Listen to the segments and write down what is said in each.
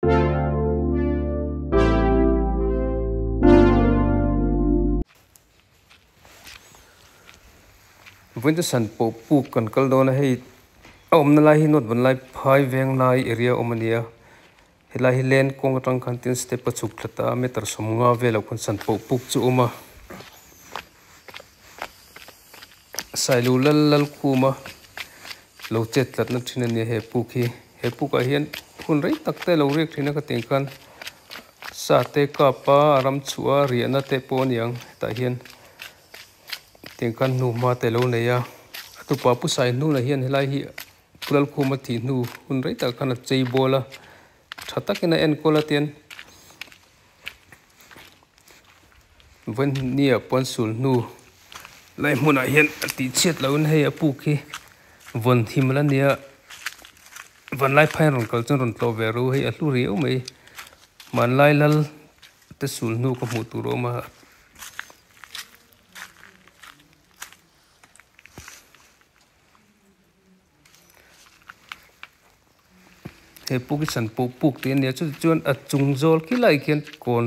Vawiin chu san pawh puk kan kal dawn a hei a awmna lai hi note ban lai phai veng lai area awm a ni a helai hi lane kawng atang khan tin step a chhuk thla ta a meter sawmnga velah khawn san pawh puk chu a awm a sailu lal lal khum a lo chet tlatna thin a ni a he puk hi he puk ah hian hun rei tak te a lo riak thin a khatiang khan sa te kap a a ram chhuah a riahna te pawh a ni ang hetah hian. Tiang khan hnu hma te lo nei a a tupa pu sai hnunah hian helai hi pu Lalkhuma thih hnu hun rei tak khan a chei bawl a tha takin a enkawl a tian vawinia pawn sul hnu lai hmunah hian a tih chhiat lohin hei a puk hi vawn him la nia vanlai phai an rawn kal chuan rawn tlawh ve ru hei a hlu riau mai hmanlai lal te sul hnu ka hmuh tur a awm a. He puk hi san pawh puk tih a ni a chu chuan a chung zawl khi lai khian kawn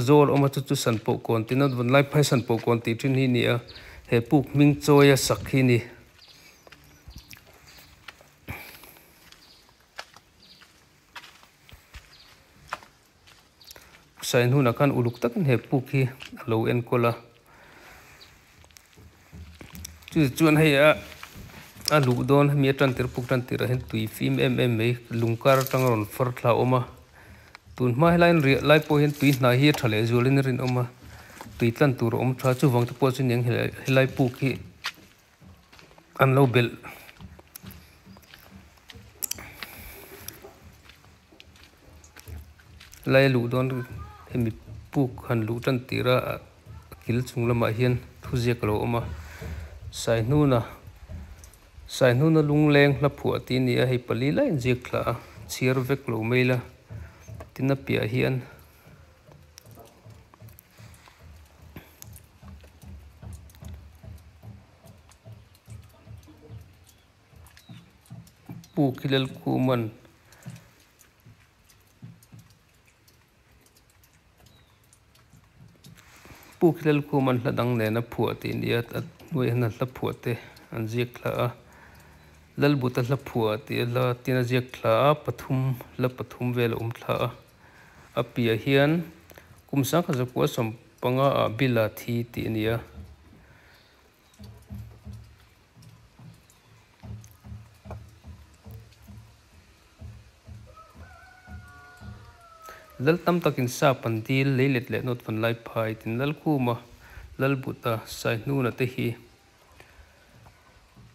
zawl a awm a chu chu san pawh kawn tih na vawn lai phai san pawh kawn tih thin hi a ni a he puk hming chawi a sak hi a ni. Sain hunah khan uluk takin he puk hi a lo enkawl a chu chuan hei a a luh dawn hemi a tan tir puk tan tirah hian tui fim em em mai lung kar atanga rawn far thla a awm a tun hma helaiin riah lai pawh hian tui hnai hi a tha leh zualin a rinawm a tui tlan tur a awm tha chuvang te pawh chu niang helai puk hi an lo belh. Lai a luh dawn hemi puk han luh tan tir a a kil chung lamah hian thuziak a lo awm a Saihnuna Saihnuna lungleng hla phuah tih a ni a hei pali lai an ziak thla a chhiar vek lo mai la tin a piah hian. Pu Khilalkhuman Pu Khilalkhuman hla dang nena phuah tih nia a hnuaiah hian a hla phuah te an ziak thla a Lalbuta hla phuah tih a hla tin a ziak thla a pathum hla pathum vel a awm thla a a piah hian kum sangkhat zakua sawmpanga ah Bila thi tih a ni a. Lal tam takin sap an dil leilet leh nawt van lai phai tin Lalkhuma, Lalbuta, Saihnuna te hi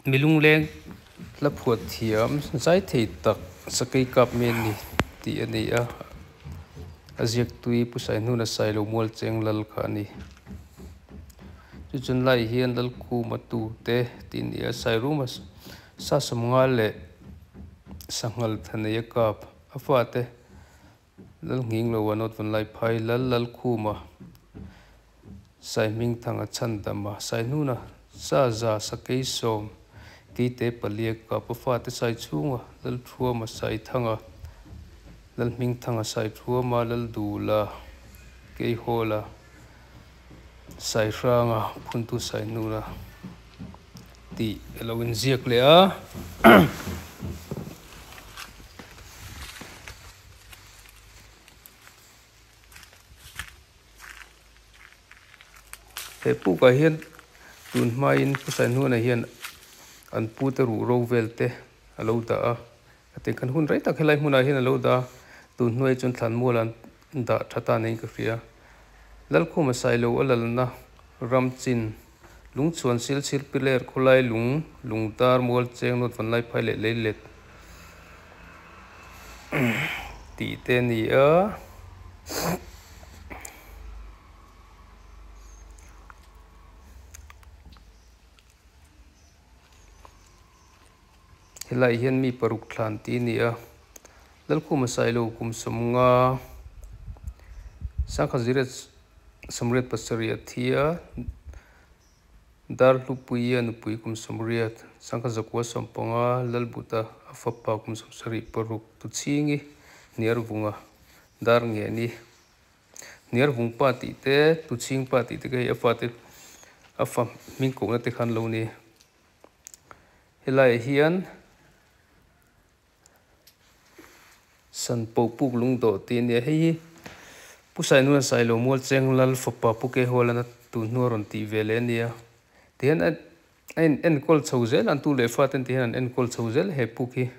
mi lungleng hla phuah thiam zai thei tak sakei kap mi an ni tih a ni a, a ziak tui Pu Saihnuna Sailo Mualcheng Lal kha a ni. Chu chun lai hian Lalkhuma tute tih ni a Sairuma sa sawmnga leh sanghal tha nei a kap a fate Lalnghing lo a nawt vawn lai phai Lal Lalkhuma Saihmingthanga chhandama Saihnuna sa za sakei sawm keite palia kap a fate Saichhunga Lalthuama Saithanga Lalhmingthanga Saithuama Laldula Keihawla Saihranga phuntu Saihnuna tih a lo inziak leh a. He pukah hian tun hmain Pu Saihnuna hian an pute ruh ro vel te a lo dah a. Hetiang khan hun rei tak helai hmunah hian a lo dah a, tun hnuai chuan thlanmual an dah tha ta niin ka hria. Lalkhuma Sailo a lalna ram chin lungchhuan silchhir piler khawlai lung lungtar mual cheng nawt vanlai phai leh leilet tih te a ni a. Helai hian mi paruk thlan tih a ni a, Lalkhuma Sailo kum sawmnga sangkhat ziriat sawmriat pasarih a thi a, Darhlupui a nupui kum sawmriat sangkhat zakua sawmpanga Lalbuta a fapa kum sawmsarih paruk tu chhingi Hniarvunga Darngeni Hniarvung pa tih te Tuchhing pa tih te kha hei a fate a fa hming kohna te kha an lo ni helaiah hian San pawh puk lung dawh tih a nia hei hi Pu Sainuna Sailo mual cheng lal fapa Pu Kehualana tun hnu a rawn tih ve leh a nia tihian a a in enkawl chho zel a an tu leh fa ten tihian an enkawl chho zel he puk hi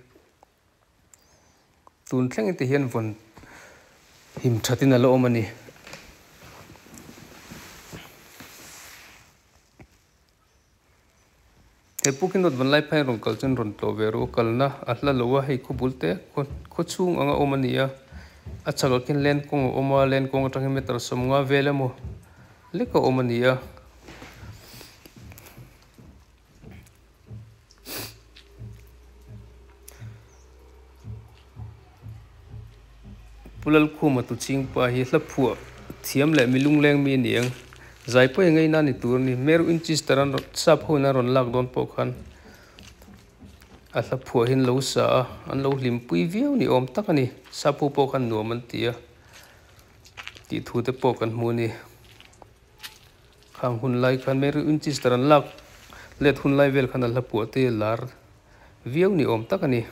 tun thleng te hian vawn him that in a la awm a ni. He puk hi nawt van lai phai rawn kal chuan rawn tlawh ve ru a kalna a hla lo a hei khaw bul te khaw chhung anga awm a ni a a chhakah khian len kawng a awm a len kawng atang hian meter sawmnga vel emaw lek a awm a ni a. Pu Lalkhuma tu chingpa hi hla phuah thiam leh mi lungleng mi a ni ang. Zai pawh i ngaina ni tur a ni. Mary Winchester an rawn sap ho in an rawn lak dawn pawh khan a hla phuah hi an lo sa a, an lo hlimpui viau ni awm tak a ni. Sap ho pawh khan nuam an ti a tih thu te pawh kan hmu a ni. Khang hun lai khan Mary Winchester an lak let hun lai vel khan a hla phuah te lar viau ni awm tak a ni.